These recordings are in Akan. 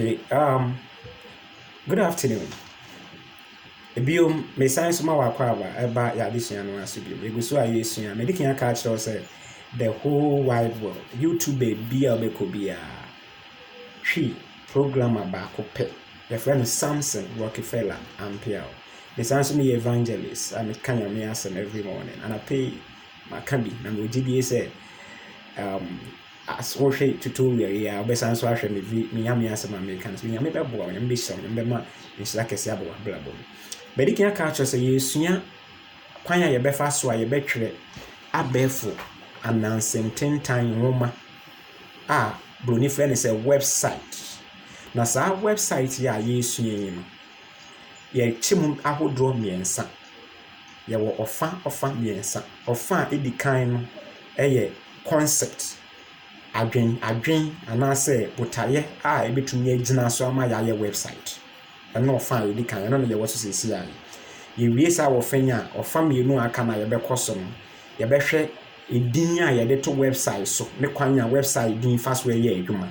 Good afternoon. Bio, mesan so ma wo akwaaba ɛba yɛn adesua no ase bio. Yɛgu so a yɛresua. Mede kan aka akyerɛ wo sɛ the whole wide world, YouTube baabi a wobɛkɔ biara, Twi programmer baako pɛ. Yɛfrɛ no Samson Rockefeller Ampiaw. Mesan so meyɛ evangelist a meka Nyame asɛm every morning. Anɔpa yi, maka bi na mewɔ gyidie sɛ as wohwɛ tutorial yi a, wobɛsan so ahwɛ me vi me Nyame asɛm a meka no so. Nyame bɛboa wo, Nyame bɛhyira wo, Nyame bɛma nhyira kɛseɛ aba w'abrabɔ mu. Madi kan aka akyerɛ sɛ yɛresua kwan a yɛbɛfa so a yɛbɛtwerɛ abɛɛfo ananse ntentan nwoma a Buroni frɛ no sɛ website. Na saa website yi a yɛresua yi no, yɛkyɛ mu ahodoɔ mmiɛnsa. Yɛwɔ ɔfa ɔfa mmiɛnsa. Ɔfa a ɛdi kan no yɛ concept. Adwen adwen anaasɛ botaeɛ a ɛbɛtumi agyina so ama yɛayɛ website. Ɛno ɔfa a yɛdi kan, ɛno na yɛwɔ so seesei ara yi. Yɛwie saa wɔ fa yi a, ɔfa mmienu a aka no a yɛbɛkɔ so no, yɛbɛhwɛ edin a yɛde to website so ne kwan a website din fa so yɛ adwuma.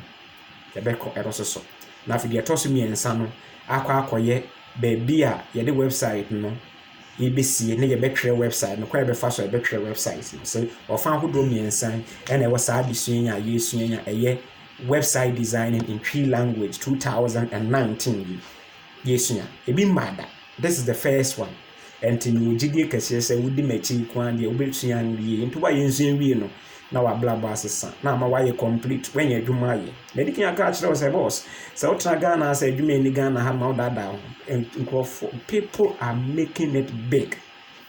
Yɛbɛkɔ ɛno nso so. Na afei deɛ ɛtɔ so mmiɛnsa no akɔ akɔyɛ baabi a yɛde website no yɛbɛsie na yɛbɛtwerɛ website no, kwan a yɛbɛfa so a yɛbɛtwerɛ website no. Sɛ ɔfa ahodoɔ mmiɛnsa yi ɛna ɛwɔ saa adesua yi a yɛresua yi a ɛyɛ website designing in Twi language 2019 yi yɛsua. Ebi mmaa da. This is the first one. Ɛnti mewɔ gyidie kɛseɛ sɛ wodi m'akyi nko ara deɛ, wobɛsua no yie. Nti woa yɛnsua wie no na w'abrabɔ asesa na ama woayɛ complete, woanya adwuma ayɛ. Madi kan aka akyerɛ wo sɛ, boss, sɛ wotena Ghana sɛ adwuma nni Ghana ha ma wodaadaa wo ho. Nkurɔfoɔ, people are making it big.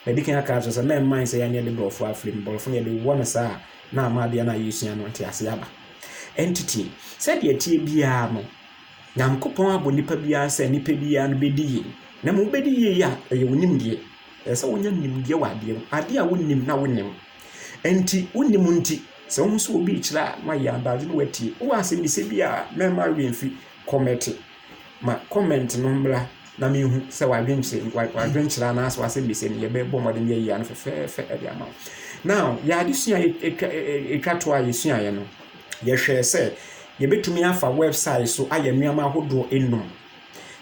Madi kan aka akyerɛ sɛ mɛmman sɛ yɛne yɛde borɔfo afiri mu. Borɔfo no yɛde wɔ no saa a, na ama adeɛ no a yɛsua no ntease aba. Ɛnti tie, sɛdeɛ tie biara no, Nyankopɔn abɔ nipa biara sɛ nipa biara no bɛdi yie. Na mmom wobɛdi yie yi a, ɛyɛ wo nimdeɛ. Ɛsɛ sɛ wonya nimdeɛ wɔ adeɛ mu. Adeɛ a wonnim na wonnim. Nti wonnim nti, sɛ wohu sɛ obi rekyerɛ a, na wayɛ adagye na watie. Wowɔ asɛmmisa bi a, mɛmma werɛ mfi comment. Ma comment no mmra na menhu sɛ w'adwenkyerɛ anaasɛ w'asɛmmisa no, yɛbɛbɔ mmɔden de ayi ano fɛfɛɛfɛ de ama wo. Now, yɛ adesua a ɛtwa to a yɛsuaeɛ no, yɛhwɛɛ sɛ yɛbɛtumi afa website so ayɛ nneɛma ahodoɔ enum.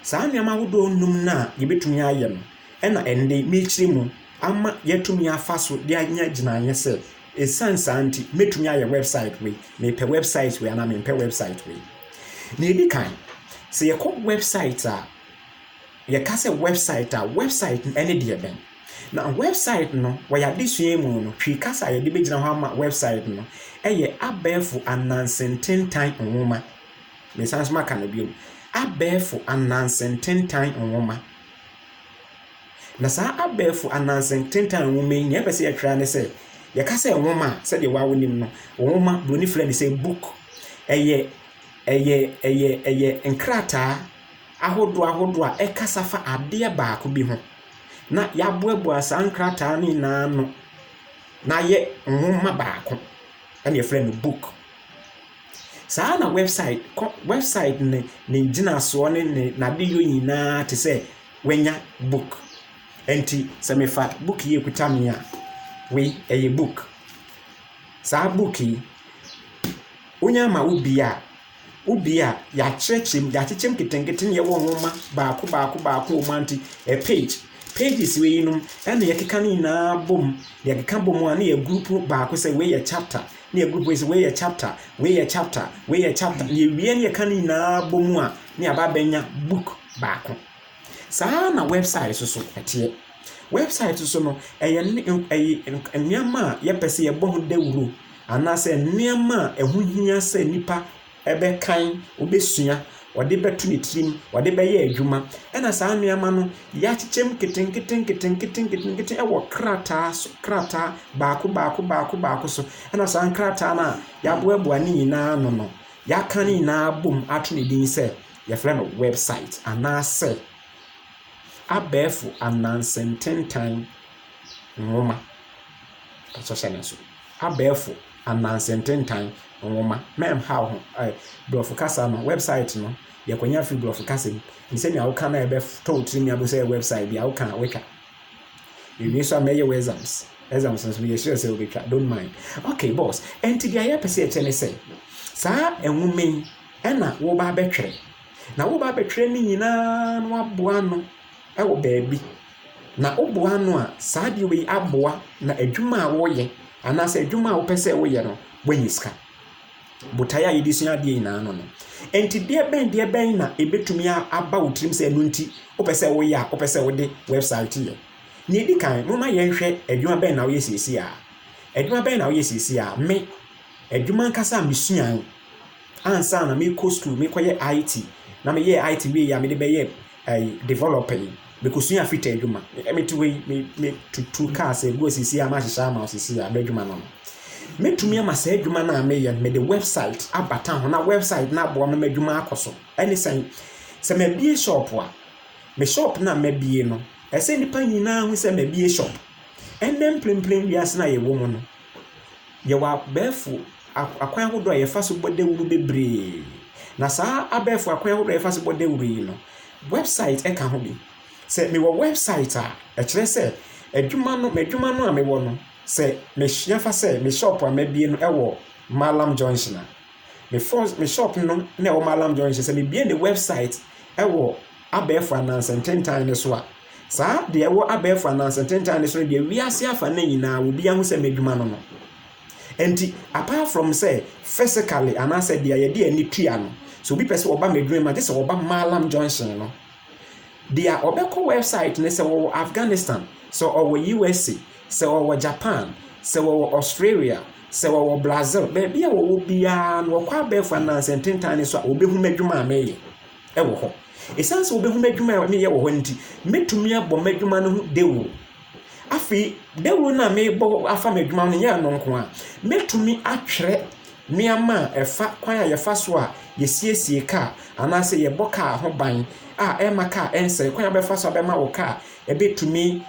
Saa nneɛma ahodoɔ enum no a yɛbɛtumi ayɛ no, ɛna ɛnde mekyerɛ mu ama yɛatumi afa so de anya gyinaeɛ sɛ ɛsiane saa nti mɛtumi ayɛ website wei, mepɛ website wei anaa mempɛ website wei. Na ɛdi kan, sɛ yɛkɔ website a, yɛka sɛ website a, website no ɛne deɛ bɛn? Na website no, wɔyɛ adesua mu no, Twi kasa a yɛde bɛgyina hɔ ama website no ɛyɛ abɛɛfo ananse ntentan nwoma. Mesan so maka no bio. Abɛɛfo ananse ntentan nwoma. Na saa abɛɛfo ananse ntentan nwoma yi, nea ɛpɛ sɛ yɛtwerɛ ne sɛ, yɛka sɛ nwoma a, sɛdeɛ waa wonim no, nwoma, Buroni frɛ no sɛ book. Ɛyɛ nkrataa ahodoɔ ahodoɔ a ɛkasa fa adeɛ baako bi ho. Na yɛaboaboa saa nkrataa no nyinaa ano na ayɛ nwoma baako, ɛna yɛfrɛ no book. Saa na website kɔ website ne ngyinasoɔ ne ne n'adeyɔ nyinaa te sɛ wanya book. Nti sɛ mefa book yi ekuta me a, wei ɛyɛ book. Saa book yi, wonya ama wo bie a, wo bie a, yɛakyerɛkyerɛ mu, yɛakyekyɛ mu nketenkete na yɛwɔ nwoma baako baako baako wɔ mu a, nti ɛ page. Pages wei nom ɛna yɛkeka ne nyinaa bom. Yɛkeka bom a, na yɛ group baako sɛ wei yɛ chapter, na yɛ group wei sɛ wei yɛ chapter, wei yɛ chapter, wei yɛ chapter. Na yɛwie na yɛka ne nyinaa bom a, na yɛaba abɛnya book baako. Saa na website so so ɛteɛ. Website so no, ɛyɛ ne ɛyɛ nneɛma a yɛpɛ sɛ yɛbɔ ho dawuro anaasɛ nneɛma a ɛho hia sɛ nipa ɛbɛkan, wobɛsua, wɔde bɛto ne tirim, wɔde bɛyɛ adwuma. Ɛna saa nneɛma no, yɛakyekyɛ mu nketenkete nketenkete nketenkete ɛwɔ krataa so, krataa baako baako baako baako so. Ɛna saa nkrataa no a yɛaboaboa ne nyinaa ano no, yɛaka ne nyinaa bom ato ne din sɛ yɛfrɛ no website anaasɛ abɛɛfo ananse ntentan nwoma. Ɛsɔ ne so. Abɛɛfo ananse ntentan nwoma. Mɛmha wo ho. Ɛ borɔfo kasa no, website no, yɛkɔnya firi borɔfo kasa mu. Nti sɛnea woka no a ɛbɛtɔ wo tirim abo sɛ website bi a woka a, woatwa. Ewie so a, mɛyɛ wo exams. Exams nso meyɛ sure sɛ wobɛtwa. Don't mind. Okay, boss. Ɛnti deɛ yɛpɛ sɛ yɛkyerɛ ne sɛ, saa nwoma yi ɛna woba abɛtwerɛ. Na woreba abɛtwerɛ ne nyinaa na woaboa ano wɔ baabi. Na woboa ano a, saa adeɛ wei aboa na adwuma a woyɛ anaasɛ adwuma a wopɛ sɛ woyɛ no, woanya sika. Botaeɛ a yɛde sua adeɛ nyinaa no no. Enti deɛ bɛn deɛ bɛn na ɛbɛtumi aba wo tirim sɛ ɛno nti wopɛ sɛ woyɛ a wopɛ sɛ wode website yɛ? Nea ɛdi kan, momma yɛnhwɛ adwuma bɛn na woyɛ seesei a. Adwuma bɛn na woyɛ seesei a? Me, adwuma ankasa a mesuae ansa na merekɔ sukuu mekɔyɛ IT na meyɛɛ IT wieeɛ a mede bɛyɛɛ ɛyi developer yi, mekɔsuaa fita adwuma. Mete hɔ yi, me metutu cars egu sisi a mahyehyɛ ama wo sisi a m'adwuma no no. Mɛtumi ama saa adwuma no a meyɛ no, mede website abata ho na website no aboa ma m'adwuma akɔ so. Ɛne sɛn? Sɛ mabue shop a, me shop no a mabue no, ɛsɛ nnipa nyinaa hu sɛ mabue shop. Ɛnnɛ mprempren wiase no a yɛwɔ mu no, yɛwɔ abɛɛfo akwan ahodoɔ a yɛfa so bɔ dawuro bebree. Na saa abɛɛfo akwan ahodoɔ a yɛfa so bɔ dawuro yi no, website ka ho bi. Sɛ mewɔ website a, ɛkyerɛ sɛ adwuma no, m'adwuma no a mewɔ no, sɛ mehyia fa sɛ me shop a mabue no wɔ Mallam Junction a, me first me shop no na ɛwɔ Mallam Junction, sɛ mebue ne website wɔ abɛɛfo ananse ntentan no so a, saa deɛ ɛwɔ abɛɛfo ananse ntentan no so no deɛ wiase afa no nyinaa obiara hu sɛ m'adwuma no no. Nti apart from sɛ physically anaasɛ deɛ yɛde ani tua no, sɛ obi pɛ sɛ ɔba m'adwuma mu a, gye sɛ ɔba Mallam Junction no. Deɛ ɔbɛkɔ website no sɛ wɔwɔ Afghanistan, sɛ ɔwɔ USA, sɛ ɔwɔ Japan, sɛ wɔwɔ Australia, sɛ wɔwɔ Brazil, baabi a wɔwɔ biara no wɔkɔ abɛɛfo ananse ntentan no so a wɔbɛhu m'adwuma a meyɛ wɔ hɔ. Ɛsiane sɛ wɔbɛhu m'adwuma a meyɛ wɔ hɔ nti, mɛtumi abɔ m'adwuma no ho dawuro. Afei, dawuro no a merebɔ afa m'adwuma no nyɛ ɛno nko a, mɛtumi atwerɛ nneɛma a ɛfa kwan a yɛfa so a yɛsiesie kaa anaasɛ yɛbɔ kaa ho ban a ɛmma kaa ɛnsɛe, kwan a wobɛfa so a bɛma wo kaa ɛbɛtumi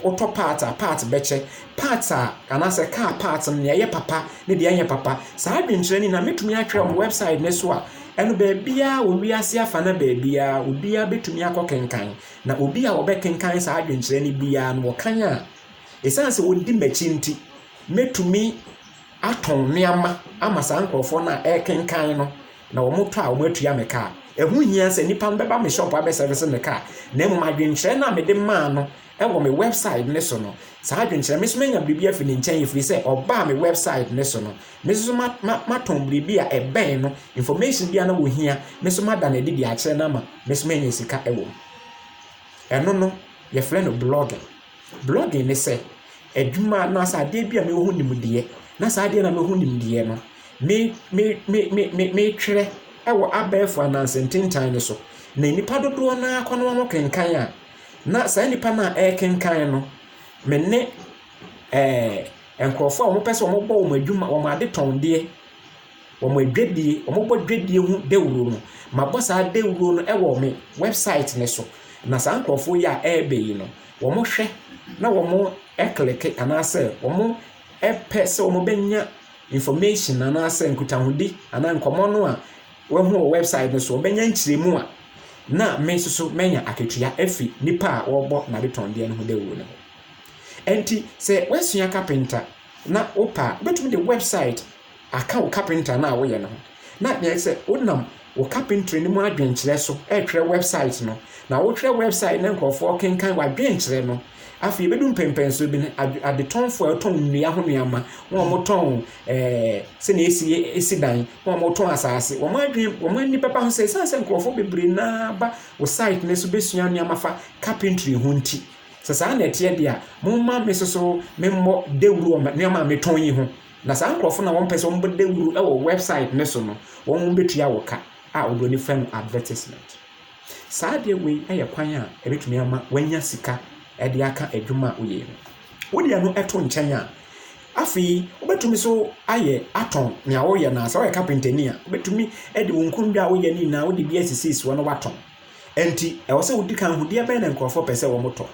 wotɔ part a part bɛkyɛ, part a anaasɛ kaa part no nea ɛyɛ papa ne deɛ ɛnyɛ papa. Saa adwenkyerɛ no nyinaa mɛtumi atwerɛ wɔ website no so a ɛno baabiara wɔ wiase afa na baabiara obiara bɛtumi akɔ kenkan. Na obi a ɔbɛkenkan saa adwenkyerɛ no biara no wɔkan a, ɛsiane sɛ wɔdi m'akyi nti, mɛtumi atɔn nneɛma ama saa nkurɔfoɔ no a ɛrekenkan no na wɔtɔ a wɔatua me ka. Ɛho hia sɛ nnipa no bɛba me shop abɛsɛvese me kaa, na mmom adwenkyerɛ no a mede maa no wɔ me website no so no, saa adwenkyerɛ me nso manya biribi afiri ne nkyɛn ɛfiri sɛ ɔbaa me website no so no, me nso ma ma matɔn biribi a ɛbɛn no, information bi a na wɔhia, me nso mada no adi de akyerɛ no ama me nso manya sika wɔ mu. Ɛno no, yɛfrɛ no blogging. Blogging ne sɛ adwuma anaasɛ adeɛ bi a mewɔ ho nimdeɛ na saa adeɛ no a mewɔ ho nimdeɛ no, me me me me me metwerɛ wɔ abɛɛfo ananse ntentan no so na nnipa dodoɔ no ara kɔ na wɔkenkan a, na saa nnipa no a ɛrekenkan no, me ne ɛɛ nkurɔfoɔ a wɔpɛ sɛ wɔbɔ wɔn adwuma wɔn adetɔndeɛ wɔn adwadie, wɔbɔ dwadie ho dawuro no, mabɔ saa dawuro no wɔ me website no so. Na saa nkurɔfoɔ yi a ɛreba yi no, wɔhwɛ na wɔkleke anaasɛ wɔpɛ sɛ wɔbɛnya information anaasɛ nkitahodi anaa nkɔmmɔ no a wɔahu wɔ website no so, wɔbɛnya nkyerɛmu a, na me nso so manya akatua afiri nipa a wɔrebɔ n'adetɔndeɛ no ho dawuro no ho. Enti sɛ woasua carpenter na wopɛ a, wobɛtumi de website aka wo carpenter no a woyɛ no ho. Na nea sɛ wonam wo carpentry no mu adwenkyerɛ so retwerɛ website no, na wotwerɛ website na nkurɔfoɔ kenkan w'adwenkyerɛ no, afei ebedu mpɛmpɛnsoɔ bi no, adetɔnfoɔ a wɔtɔn nnua ho nneɛma, wɔn a wɔtɔn ɛɛ sɛnea esi esi dan, wɔn a wɔtɔn asase, wɔn adwene wɔn ani bɛba ho sɛ esiane sɛ nkurɔfoɔ bebree naa ba wo site no so besua nneɛma fa carpentry ho nti, sɛ saa na ɛteɛ deɛ a, momma me nso so memmɔ dawuro wɔ nneɛma a metɔn yi ho. Na saa nkurɔfo no a wɔmpɛ sɛ wɔbɔ dawuro wɔ website no so no, wɔbɛtua wo ka a oburoni frɛ no advertisement. Saa adeɛ wei yɛ kwan a ɛbɛtumi ama woanya sika de aka adwuma a woyɛ yi ho. Wode ɛno to nkyɛn a, afei wobɛtumi nso ayɛ atɔn nea woyɛ no a, sɛ woyɛ kapentani a, wobɛtumi de wo nkonnwa a woyɛ no nyinaa wode bi asisisisi hɔ na woatɔn. Enti ɛwɔ sɛ wodi kan hu deɛ bɛn na nkurɔfoɔ pɛ sɛ wɔtɔ.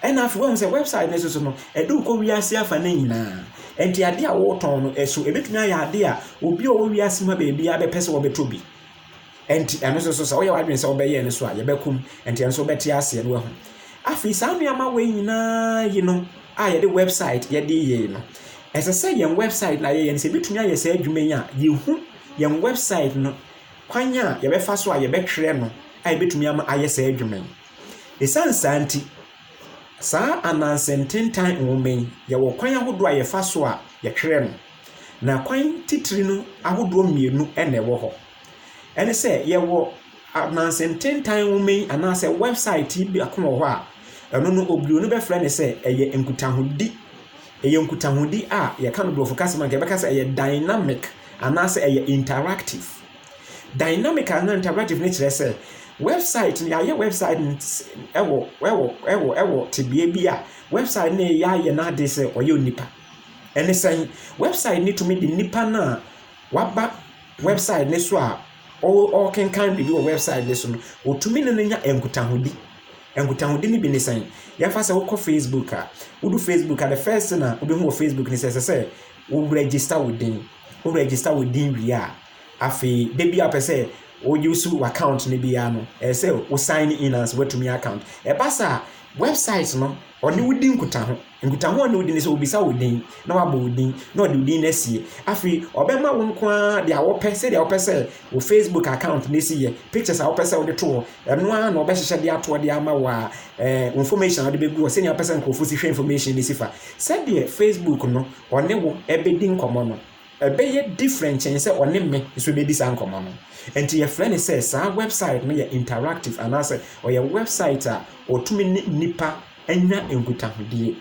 Ɛna afei woahu sɛ website no so no, ɛde wo kɔ wiase afa no nyinaa. Enti adeɛ a woretɔn no, ɛso ɛbɛtumi ayɛ adeɛ a obi a ɔwɔ wiase mu ha baabiara bɛpɛ sɛ wɔbɛtɔ bi. Enti ɛno nso so sɛ woyɛ w'adwene sɛ wobɛyɛ no so a, yɛbɛkɔ mu. Enti ɛno nso wobɛte aseɛ na woahu. Afei saa nneɛma wei nyinaa yi no a yɛde website yɛde yɛ yi no, ɛsɛ sɛ yɛn website na yɛyɛ no sɛ ɛbɛtumi ayɛ saa adwuma yi a, yɛhu yɛn website no. kwan a yɛbɛfa so a yɛbɛtwerɛ no a yɛbɛtumi ama ayɛ saa adwuma yi. Ɛsiane saa nti, saa ananse ntentan nwoma yi, yɛwɔ kwan ahodoɔ a yɛfa so a yɛtwerɛ no. Na kwan titiri no ahodoɔ mmienu na ɛwɔ hɔ. Ɛne sɛ yɛwɔ ananse ntentan nwoma yi anaasɛ wɛbsaet yi biako wɔ hɔ a, ɛno no oburoni bɛfrɛ no sɛ ɛyɛ nkitahodi. Ɛyɛ nkitahodi a yɛka no borɔfo kasa mu a nka yɛbɛka sɛ ɛyɛ dynamic anaasɛ ɛyɛ interactive. Dynamic anaa interactive no kyerɛ sɛ wɛbsaet no yɛayɛ wɛbsaet no ɛwɔ ɛwɔ ɛwɔ ɛwɔ tebea bi a wɛbsaet no reyɛ ayɛ n'ade sɛ ɔyɛ onipa. Ɛne sɛn? Wɛbsaet no tumi de nipa no a waba wɛbsaet no so a ɔrekenkan biribi wɔ wɛbsaet no so no, ɔtumi ne no nya nkitahodi. Nkitahodi no bi ne sɛn? Yɛmfa sɛ wokɔ Facebook a, wodu Facebook a, the first thing a wobɛhu wɔ Facebook ne sɛ ɛsɛ sɛ wo register wo din. Wo register wo din wie a, afei da bi a wopɛ sɛ wo use w'account no biara no, ɛsɛ sɛ wo sign in ansa woatumi account. Ɛba saa a, wɛbsaet no, ɔne wo di nkitaho. Nkitaho a ɔne wo di ne sɛ obisa wo din na wabɔ wo din na ɔde wo din no asie. Afei ɔbɛma wo nko ara deɛ wopɛ sɛdeɛ wopɛ sɛ wo Facebook account no si yɛ, pictures a wopɛ sɛ wode to hɔ, ɛno ara na ɔbɛhyehyɛ de ato hɔ de ama wo a ɛɛ information a wode bɛgu hɔ sɛnea wopɛ sɛ nkurɔfoɔ si hwɛ information no si fa. Sɛdeɛ Facebook no ɔne wo ɛbɛdi nkɔmmɔ no, ɛbɛyɛ different kyɛn sɛ ɔne me nso bɛdi saa nkɔmmɔ no. Nti yɛfrɛ no sɛ saa website no yɛ interactive anaasɛ ɔyɛ website a ɔtumi ne nnipa anya nkitahodie.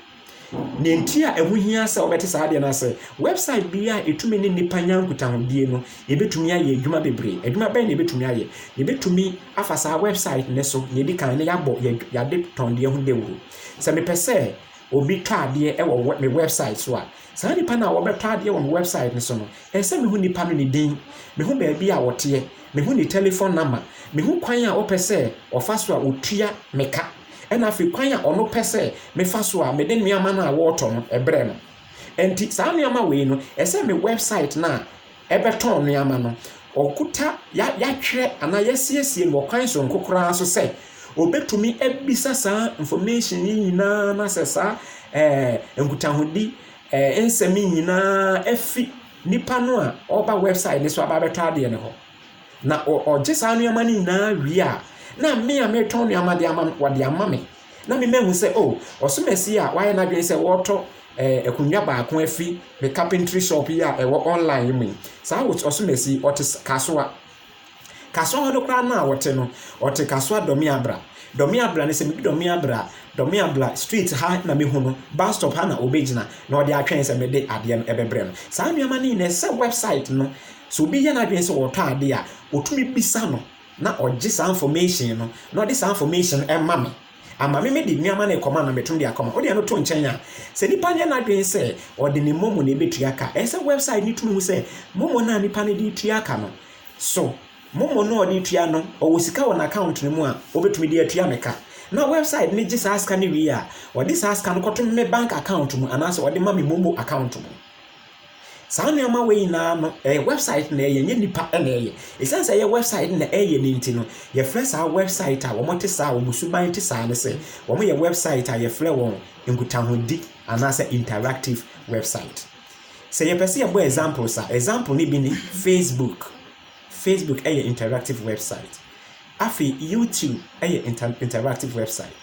Nea nti a ɛho hia sɛ wobɛte saa adeɛ no ase, website biara a ɛtumi ne nnipa nya nkitahodie no, yɛbɛtumi ayɛ adwuma bebree. Adwuma bɛn na yɛbɛtumi ayɛ? Yɛbɛtumi afa saa website no so, nea ɛdi kan no yɛabɔ yɛade tɔndeɛ ho dawuro. Sɛ mepɛ sɛ obi tɔ adeɛ wɔ me website so a, saa nipa no a wɔbɛtɔ adeɛ wɔ me website no so no, ɛsɛ sɛ mehu nipa no ne din, mehu baabi a ɔteɛ, mehu ne telephone number, mehu kwan a ɔpɛ sɛ ɔfa so a ɔtua me ka, ɛna afei kwan a ɔno pɛ sɛ mefa so a mede nneɛma no a wɔretɔ no ɛbrɛ no. Nti saa nneɛma wei no, ɛsɛ me website no a ɛbɛtɔn nneɛma no, ɔkuta yɛatwerɛ anaa yɛasiesie no wɔ kwan soronko koraa so sɛ obetumi abisa saa information yi nyinaa na sɛ saa nkitahodi nsɛm yi nyinaa afi nipa no a ɔreba website no so aba abɛtɔ adeɛ no hɔ. Na ɔgye saa nneɛma no nyinaa wie a, na me a meretɔn nneɛma de ama no, wɔde ama me. Na me mahu sɛ, oh, ɔsomasi a wayɛ n'adwene sɛ wɔretɔ akonnwa baako afi me carpentry shop yi a ɛwɔ online yi mu yi, saa ɔsomasi ɔte Kasoa. Kasoa hɔ no koraa no a ɔte no, ɔte Kasoa Dɔmeabra. Dɔmeabra no sɛ medu Dɔmeabra a, Dɔmeabra street ha na mehu no, bus stop ha na ɔbɛgyina na ɔde atwɛn sɛ mede adeɛ no ɛbɛbrɛ no. Saa nneɛma no nyinaa sɛ website no, sɛ obi yɛ n'adwene sɛ ɔretɔ adeɛ a, ɔtumi bisa no na ɔgye saa information no na ɔde saa information no ɛma me. Ama me mede nneɛma no rekɔma na metumi de akɔma. Wode ɛno to nkyɛn a, sɛ nipa no yɛ n'adwene sɛ ɔde ne momo na ɛbɛtua ka, ɛsɛ sɛ website no tumi hu sɛ momo no a nipa no de tua ka no, so momo no a ɔde tua no, ɔwɔ sika wɔ n'account no mu a ɔbɛtumi de atua me ka. Na website no gye saa sika no wie a, ɔde saa sika no kɔto me bank account mu anaasɛ ɔde ma me momo account mu. Saa nneɛma wei nyinaa no, ɛyɛ website na ɛyɛ, ɛnyɛ nipa na ɛyɛ. Ɛsiane sɛ ɛyɛ website na ɛyɛ no nti no, yɛfrɛ saa website a wɔte saa, wɔn suban te saa no sɛ, wɔyɛ website a yɛfrɛ wɔn nkitahodi anaasɛ interactive website. Sɛ yɛpɛ sɛ yɛbɔ examples a, example no bi ne Facebook. Facebook yɛ interactive website. Afei YouTube yɛ interactive website.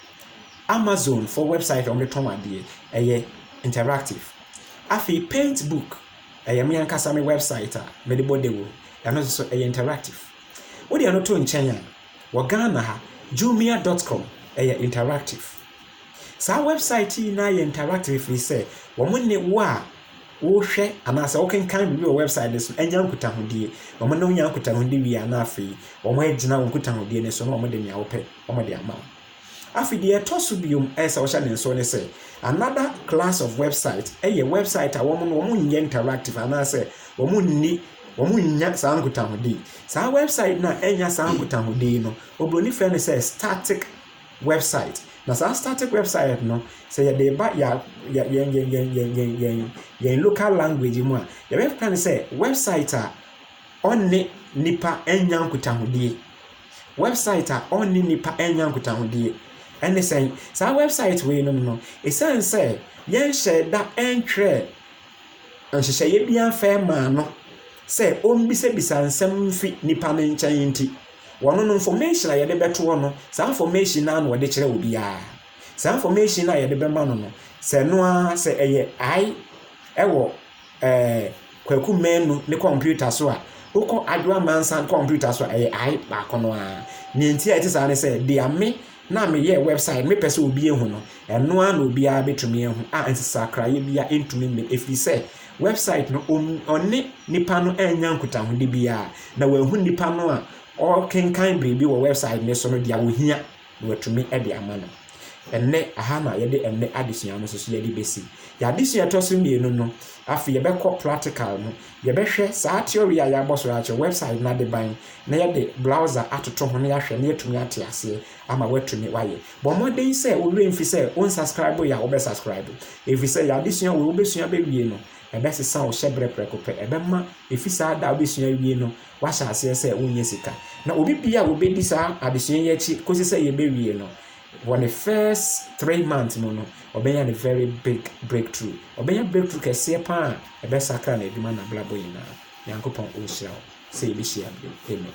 Amazon for website a wɔde tɔn adeɛ, ɛyɛ interactive. Afei Paintbook, ɛyɛ me ankasa me website a mede bɔ dawuro. Ɛno nso so ɛyɛ interactive. Wode ɛno to nkyɛn a, wɔ Ghana ha, jumia.com ɛyɛ interactive. Saa website yi nyinaa yɛ interactive ɛfiri sɛ wɔn ne wo a wohwɛ anaasɛ wokenkan biribi wɔ website no so anya nkitahodie. Wɔn ne wo nya nkitahodie wie a na afei wɔn agyina wo nkitahodie no so na wɔde nea wopɛ wɔde ama wo. Afei deɛ ɛtɔ so biom ɛyɛ sɛ wɔhyɛ ne nso ne sɛ another class of website ɛyɛ website a wɔn no wɔn nyɛ interactive anaasɛ wɔn nni wɔn nnya saa nkitahodie. Saa website no a ɛnya saa nkitahodie no, oburoni frɛ no sɛ static website. Na saa static website no, sɛ yɛde ba yɛ yɛn yɛn yɛn yɛn yɛn yɛn yɛn local language mu a, yɛbɛka no sɛ website a ɔne nipa anya nkitahodie. Website a ɔne nipa anya nkitahodie. Ɛne sɛn? Saa website wei nom no, ɛsiane sɛ yɛnhyɛ da ntwerɛ nhyehyɛeɛ biara mfa mmaa no. sɛ ɔmbisabisa nsɛm mfi nipa no nkyɛn nti, wɔno no information a yɛde bɛto hɔ no, saa information no ara na wɔde kyerɛ obiara. Saa information no a yɛde bɛma no no, sɛ ɛno ara sɛ ɛyɛ I ɛwɔ Kwaku Manu ne kɔmputa so a, wokɔ Adwoa Mansa kɔmputa so a, ɛyɛ I baako no ara. Nea nti a ɛte saa ne sɛ, deɛ me na meyɛɛ website mepɛ sɛ obi ehu no, ɛno ara na obiara bɛtumi ahu a nsakraeɛ biara ntumi mmam ɛfiri sɛ website no ɔne nipa no annya nkutahodi biara na wahu nipa no a ɔrekenkan biribi wɔ website no so no deɛ ohia na watumi de ama no. Ɛnnɛ, aha na yɛde ɛnnɛ adesua no nso so yɛde bɛsi. Yɛn adesua ɛtɔ so mmienu no, afei yɛbɛkɔ practical no. Yɛbɛhwɛ saa theory a yɛabɔ so akyerɛ website no adeban na yɛde browser atoto ho na yɛahwɛ na yɛatumi ate aseɛ ama woatumi wayɛ. Bɔ mmɔden sɛ wo werɛ mfi sɛ wo nsubscribe yɛ a wobɛ subscribe. Ɛfiri sɛ yɛn adesua wei wobɛsua bɛwie no, ɛbɛsesa wo hyɛberɛ prɛko pɛ. Ɛbɛma ɛfi saa da a wobɛsua awie no, woahyɛ aseɛ sɛ wonyɛ sika. Na obi bia a wɔbɛdi saa adesua yi akyi kɔsi sɛ yɛbɛwie no, wɔ ne first 3 months mu no, ɔbɛnya ne very big breakthrough. Ɔbɛnya breakthrough kɛseɛ paa a ɛbɛsakra n'adwuma n'abrabɔ nyinaa. Nyankopɔn ɔnhyira wo sɛ yɛbɛhyia bio. Amen.